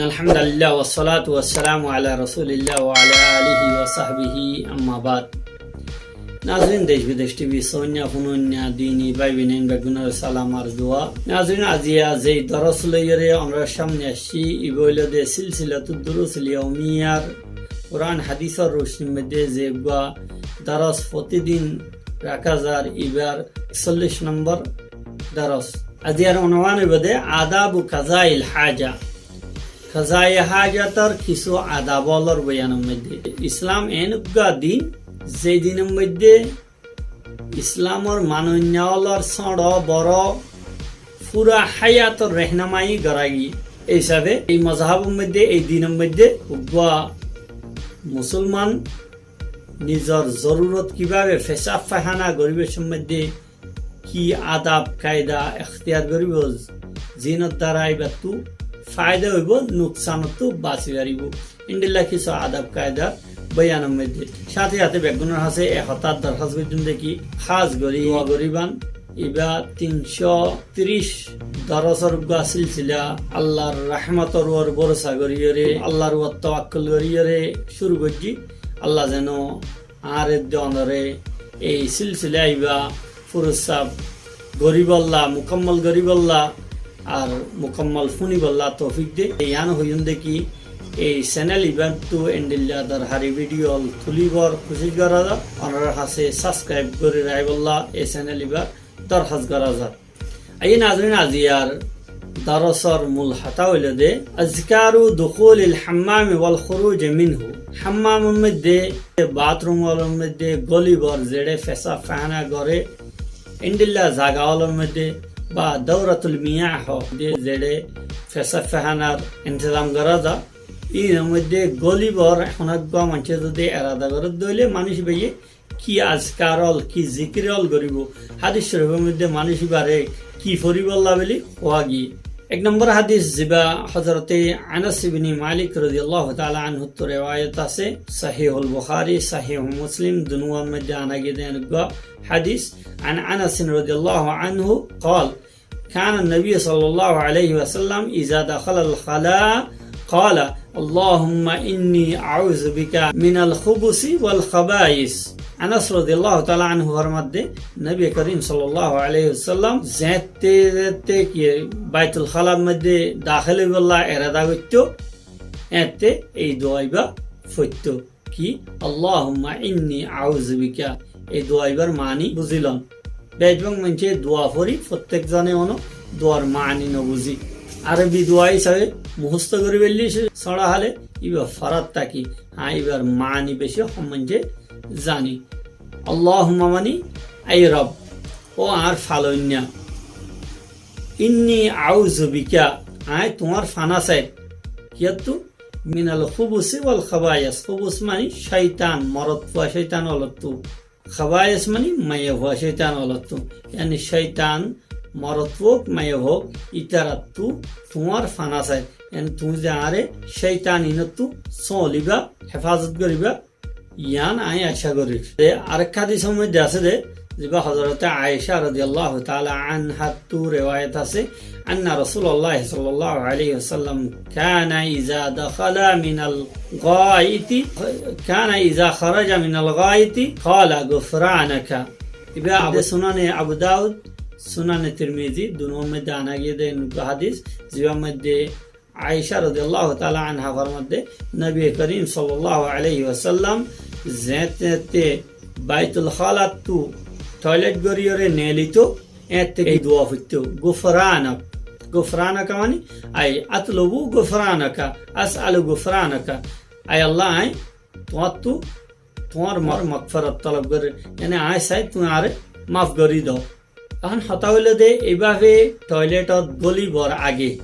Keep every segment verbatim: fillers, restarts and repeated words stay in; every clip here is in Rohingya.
Alhamdulillah, wassalatu wassalamu ala rasulillah wa ala alihi wa sahbihi, amma ba'd. Nazirin, Desh Bidesh T V sóinna, fúnóinna, dini bái boináin beggúnore salam ar dua. Nazirin, aziya ze doros loiyóre onórar sámne aiccí, ibá óilde Silsilatud Durusil Yaumiyar Kuran Hadisor rucnir moidde ze eggúa doros fotidin raká zar, ibár eksollic nombor doros. Aziyar unwan óibo de Adabu Kazail Haja. Kazaye hájator kissú adab ólor boyanor moidde. Islam eén uggúa din, ze dinor moidde Islamor manoinna ólor sóñço boro fura háyator rehnamai gorá giyé. Ei hísafe ei mozhabor moidde, ei dinor moidde uggúa musolman nizor zorurot kibábe fesaf fáhana goríbar sommoidde ki adab kaida ektiyar goríbo, zinor dara ibáttu faida óibo, nuksanottu basi faribó. Endilla kissú adab kaida boyanor moidde. Sáte sáte beggúnor hañsé e hotá dorhas goijjum de ki, hás gorí dua goríban. Ibá tin cót tiríc dorosor uggúa silsila, Allar rahmotor uore borosa goríyore, Allar uore tawakkul goríyore cúru goijjí. Allah zeno añáre de onóre ei silsila ibá furusaf goríbolla, mukammal goríbolla, ar mukammal fúnibolla toufik de. Yián hoiyum de ki, ei senel ibáttu endilla dorhari vidiyo ól tulíbar kucíc gorá za, onórar hañsé sabskraib gorí raibólla ei senel ibár dorhas gorá za. Aiyé nazirin, aziyar dorosor mul hotá óilde Azkaru Dukulil Hammami wal Khuruji Minhu. Hammamor moidde, bathroom ólor moidde, gólibar zeçé fesaf fáhana goré, endilla zaga ólor moidde, ba dauratul miyah de zeçé fesaf fáhanar intezam gorá za, inor moidde gólibar honó uggúa maincé zodi erada goré de óile manúic ibáye ki azkar ól, ki zikir ól goríbo? Hadis corifor moidde manúic ibáre ki foríbolla buli hoó giyé. Ek nombor hadis, zibá Hozrote Anas ibni Malik rodiyallahu taala anhuttu rewayot asé, Sahihul Bukhari, Sahihu Muslim, dunúar moidde ana giyé de eggúa hadis. عن أنس رضي الله عنه قال: كان النبي صلى الله عليه وسلم إذا دخل الخلاء قال: اللهم إني أعوذ بك من الخبث والخبائث. Anas rodiyallahu taala anhu format de, Nobi Korim sallallahu alaihi wasallam zeéñtte zeéñtte ki Baitul Khalar moidde dakhil óibolla erada goittó, eéñtte ei dua ibá foittó. Ki? Allahumma inni a'uzu bika. Ei dua ibár maáni buzí lon. Beécbák maincé dua fori, fottek zone onó duar maáni nobuzí. Arobi dua hísabe muhosto gorí faillé sóñça hale, ibá forat táki. Aññí ibár maáni beci hom maincé zani. Allahumma mani, ai Rob, ó añár faloinna. Inni a'uzu bika, aññí tuáñr fana sair. Kiyóttu? Minal khubusi wal khabais. Khubus mani cóitan, morot fua cóitan ólottu. Khabais mani maiya fua cóitan ólottu. Yáni cóitan, morot fua ók, maiya fua ók, ítarattú tuáñr fana sair. Yáni tuñí ze añáre cóitan inóttu sóoliba, hefazot goríba, yián aññí acá gorír. Te arekká hadisor moidde asé de, zibá Hozrote Aisha rodiyallahu taala anháttu rewayot asé, أن رسول الله صلى الله عليه وسلم كان إذا دخل من الغائط، كان إذا خرج من الغائط قال: غفرانك. Ibá Abu, Sunane Abu Daud, Sunane Tirmizi, dunúar moidde ana giyé de eggúa hadis, zibár moidde Aisha rodiyallahu taala anha format de, Nobi Korim sallallahu alaihi wasallam zeéñtte zeéñtte Baitul Khalattú toilet goríyore neelitó, eéñtte ei dua foittó, gufranak. Gufranaka mani, ai atlubu gufranaka, as'alu gufranaka. Ai Allah, aññí tuáñttu tuáñr ma-, magfirat tolob gorír, yáni aññí sai tuñí añáre maf gorí do. Ehón hotá óilde, eibáfe toiletot gólibar age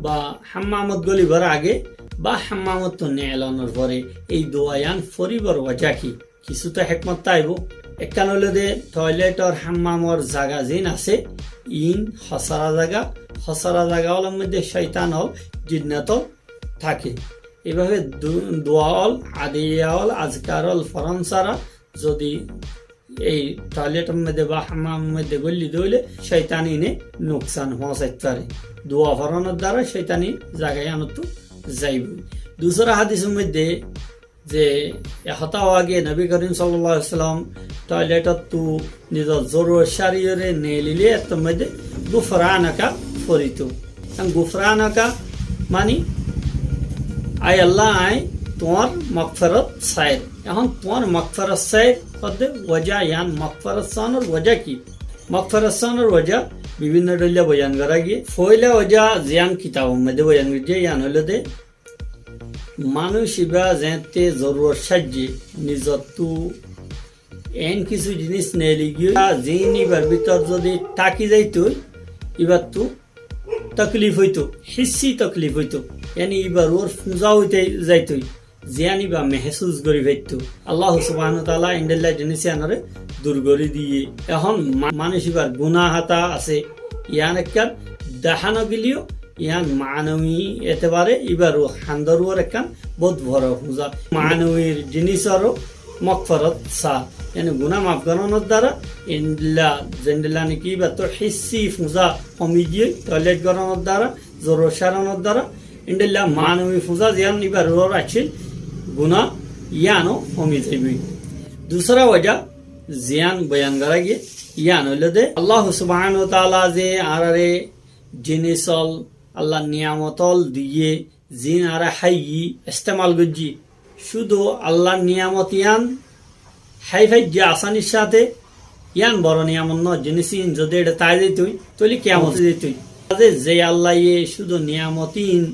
ba hammamot gólibar age ba hammamottú neelonor fore ei dua yián foríbar wajá ki? Kissú to hekmot táibo. Ekkán óilde toiletor hammamor zaga ziín asé, iín hosara zaga, hosara zaga ólor moidde cóitan ól, jinnot ól táke. Eibáfe du-, dua ól, adiya ól, azkar ól foron sára zodi ei toiletor moidde ba hammamor moidde goillí de óile cóitane ine nuksan foóñsait fare. Dua foronor dara cóitane zaga iyanottu zaiboi. Dusra hadisor moidde ze e hotá hoó giyé, Nobi Korim sallallahu alaihi wasallam toiletottu nizor zorurot sáriyoré neelilé ettór moidde gufranaka forito. Ehón gufranaka mani, "Ai Allah, añí tuáñr magferot sair." Ehón tuáñr magferot sair hoódde woja, yián magferot saánor woja ki? Magferot saánor woja bibinno dhoilla boyan gorá giyé. Foila woja ziyán kitabor moidde boyan goijjé, yián óilde manúic ibá zeéñtte zorurot sáijje, nizottu eén kissú jinis neeli giyói, ziín íbar bútore zodi táki zaitoi, íbattu toklif óito, híssi toklif óito, yáni íbar uore fúñza óite zaitoi, ziyán íba mehsús gorí faittó. Allahu subhanahu wa taala endilla jinis iyanore dur gorí diyé. Ehón ma-, manúic íbar guná hotá asé, yián ekkán dahá no gilíyo, yián maanawi etebare íbar u-, handor uore ekkán bout boro fúñza. Maanawir jinisoró magferot sa, yáni guná maf gorónor dara, endilla, zendilla niki íbattu híssi fúñza homi giyói, toilet gorónor dara, zorurot sáronor dara, endilla maanawi fúñza ziyán íbar uore accíl, guná yíano homi zaiboi. Dusra woja ziyán boyan gorá giyé, yián óilde Allahu subhanahu wa taala ze añárare jinis ól, Allahr niyamot ól diyé, ziín añára háiyi, estemal goijjí, cúdu Allahr niyamot yián hái faijjí asanir sáñte, yián boro niyamot no, jinis ín zodi eçe tái zaitoi, tóile kiyamot zaitoi. Ze, ze Allaye cúdu niyamot ín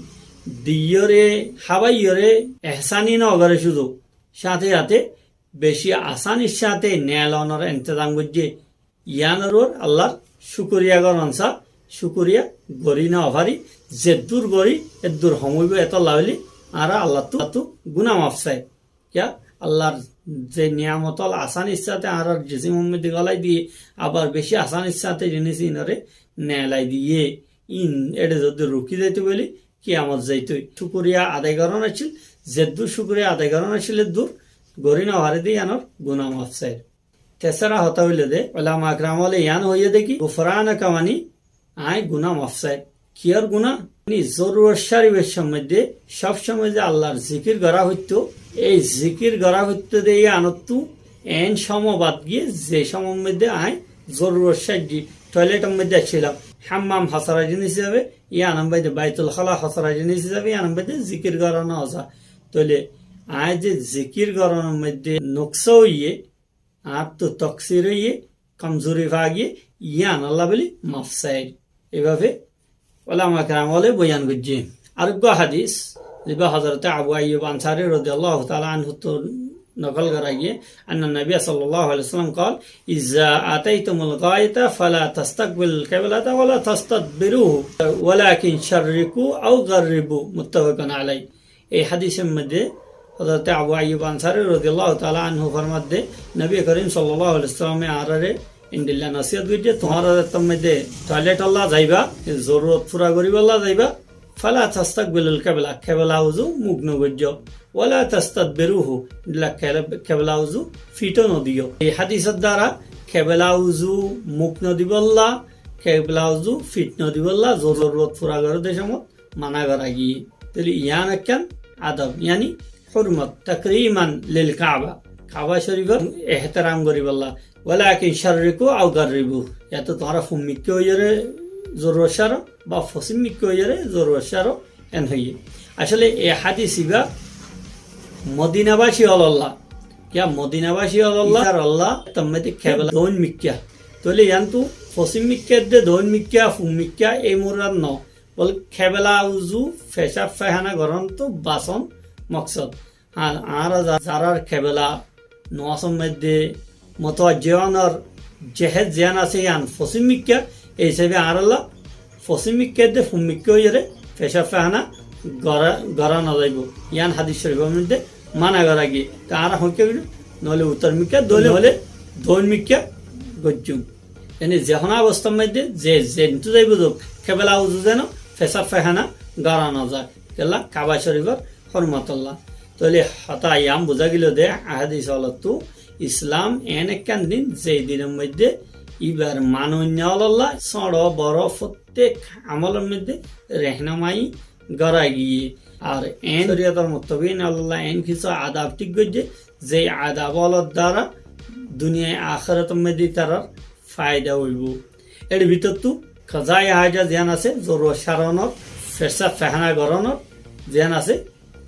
diyóre, hábaiyoré ehsani no goré cúdu, sáñte sáñte beci asanir sáñte neelonor entezam goijjé. Yiánor uore Allahr cúkuriya goron sa, cúkuriya gorí no fari, zeddúr gorí eddúr hom óibo, etolla buli añára Allahttu, Allahttu guná maf sai. Kiyá? Allahr ze niyamot ól asanir sáñte añárar jisimor moidde golai diyé, abar beci asanir sáñte jinis ínoré neelai diyé, ín eçe zodi ruki zaito buli kiyamot zaitoi. Cúkuriya adai goron accíl, zeddúr cúkuriya adai goron accíl eddúr gorí no fari de yiánor guná maf sair. Tesra hotá óilde, ulama ekram ókkole yián hoiyé de ki, gufranaka mani, añí guná maf sair. Kiyór guná? Ni zorurot sáribar somot de, sob somot de Allahr zikir gorá foittó, ei zikir gorá foittó de yiánottu eén somot bad giyé, ze somot moidde añí zorurot sáijjí, toiletor moidde accílam, hammam hosara jinis hísabe, yián ambaide baitul khala hosara jinis hísabe, yián ambaide zikir gorá no za. Tóile añí ze zikir gorónor moidde nuksa óiye, añáttu toksir óiye, komzuri fa giyé, yiánolla buli maf sair. Eibábe ulama keram ókkole boyan goijjé. Ar uggwá hadis, zibá Hozrote Abu Ayyub Ansari rodiyallahu taala anhuttu nokol gorá giyé, annan nabiya sallallahu alaihi wasallam qal, "Iza ataitumul ghaita fala tastaqbilul qiblata wala tastadbiruhu, walakin sharriqu aw gharribu." Muttafaqun alaih. Ei hadisor moidde Hozrote Abu Ayyub Ansari rodiyallahu taala anhu formadde, Nobi Korim sallallahu alaihi wasallame añárare endilla nosiyot goijjé, tuáñra zettór moidde toiletolla zaiba, zorurot fura goríbolla zaiba, fala tastaqbilul qibla, qibla uzu muk no goijjó, wala tastadbiruhu, endilla qib-, qibla uzu fito no diyó. Ei hadisor dara qibla uzu muk no dibolla, qibla uzu fit no dibolla, zorurot fura goródde somot mana gorá giyé. Tóile yián ekkán adob, yáni hurmot, takriman lil Kaaba. Kaaba Shorifor ehteram goríbolla. Walakin sharriqu aw garribu. Yáto tuáñra fummikká óiyore zorurot sáro, ba fosimmikká óiyore zorurot sáro, en hoiyé. Asóle e hadis ibá Modinabaci ólolla. Kiyá Modinabaci ólolla? Ítarolla, zettór moidde kebela doimmikká. Tóile yiántu fosimmikká edde doimmikká, fummikká, ei murad no. Bol kebela uzu, fecab faihána goróntu bason moksod. Ar añára za-, zarar kebela, nomazor moidde motoajje ónor jehet ziyán asé yián fosimmikká, ei hísabe añárolla fosimmikká edde fummikká óiyore fecab faihána gorá, gorá no zaibo. Yián hadis shorifor moidde mana gorá giyé. Te añára hoikká goijjum, noóile uttormikká, noóile, noóile doimmikká goijjum. Yáni ze honó obostar moidde ze, zentú zaibo zouk, kebela uzu zen fecab faihána gorá no za. Kiyólla? Kaaba Shorifor hurmotolla. Tóile hotá yián buzá giló de, ahadis ókkolottu Islam en ekkán din, ze dinor moiddé ibar manoinna ólolla sóñço boro fottek amolor moiddé rehnumai gora giyé. Ar en córiyotor muttabiin ólolla en kissú adab thík goijjé, ze adab ólor duara duniyai akérator moiddé ítarar faida óibo. Ér bútottu kazaye hája ziyán asé, zorurot cáronor, fecáb fehana gorónor ziyán asé,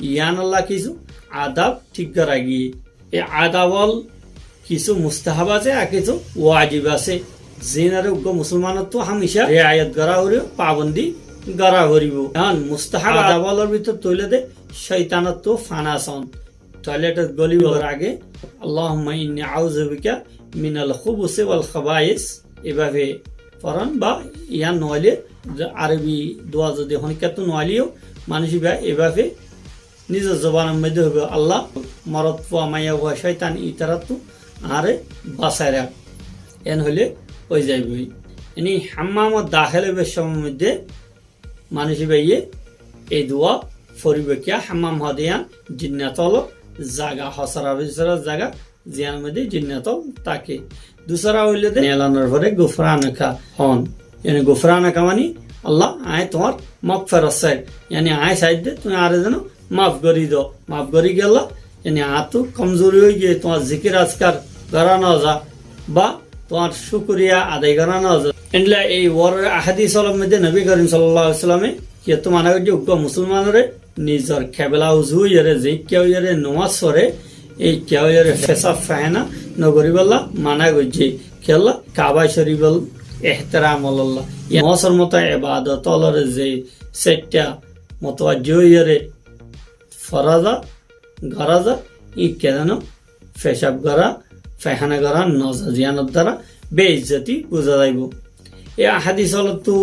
yíanolla kissú adab thík gora giyé. E adab ól kissú mustahab asé ar kissú wajib asé, ziínore uggwá musolmanottú hámicá riayot gora foribó, pabondi gora foribó. Ehón mustahab adab ólor bútottu óilde cóitanottú fana son. Toiletot golibar age, "Allahumma inni a'uzu bika minal khubusi wal khabais", eibáfe foron, ba yían noóile Arobi dua zodi honíkkattú noóileyo, manúic íba eibáfe nizor zobanor moiddé hoibó, "Allah, morotfua, maiyafua, cóitan ítarattú añáre basai rak." En hoilé ói zaiboi. Eni hammamot dahél óibar cómor moiddé manúic íbaye ei dua foribó. Kiyá? Hammam hoóde yían jinnat ólor zaga, hosora bisorar zaga, ziyánor moiddé jinnat ól táke. Dusára óilde neelanor fore gufranaka hon. Yáni gufranaka mani, "Allah, aññí tuáñr magferot sair." Yáni aññí saidde tuñí añáre zeno maf gorí do. Maf gorí giyólla, yáni añáttu komzuri óigiyoi, tuáñr zikir azkar gorá noza, ba tuáñr cúkuriya adai gorá noza. Endilla ei uore ahadis ólor moiddé Nobi Korim sallallahu alaihi wasallame kiyóttu mana goijjé, uggwá musolmanore nizor kebela uzu óiyore, zeikká óiyore nomás fore, eikká óiyore fecáb fehana nogoríbolla mana goijjé. Kiyólla? Kaaba Córifor ehteram ólor lá. Yá nomásor moto ebadot ólore ze saitta mutowajji óiyore fora za, gora za, íkka zeno fecáb gora, fehana gora noza, ziyánor duara beizzoti buzá zaibo. E ahadis ólottu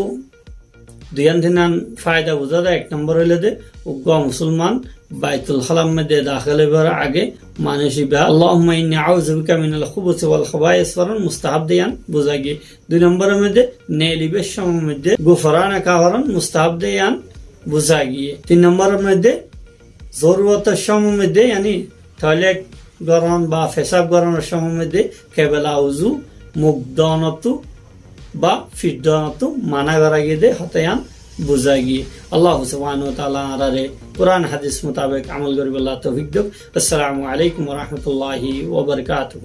duiyán tinnán faida buzá za. Ek nombor óilde, uggwá musolman Baitul Halar moiddé dahél óibar age manúic íba, "Allahumma inni a'uzu bika minal khubusi wal khabais" foron mustahab de yían buzá giyé. Dui nomboror moiddé neelibar cómor moiddé gufranaka foron mustahab de yían buzá giyé. Tin nomboror moiddé zorurotor cómor moiddé, yáni toilet goron ba fecáb goronor cómor moiddé kebela uzu muk donottú ba fith donottú mana gora giyé de hotá yían buzá giyé. Allah subhanahu wa taala añárare Kuran hadis mutabek amol goríbolla toufik douk. Assalamu alaikum wa rahmatullahi wa barakatuhu.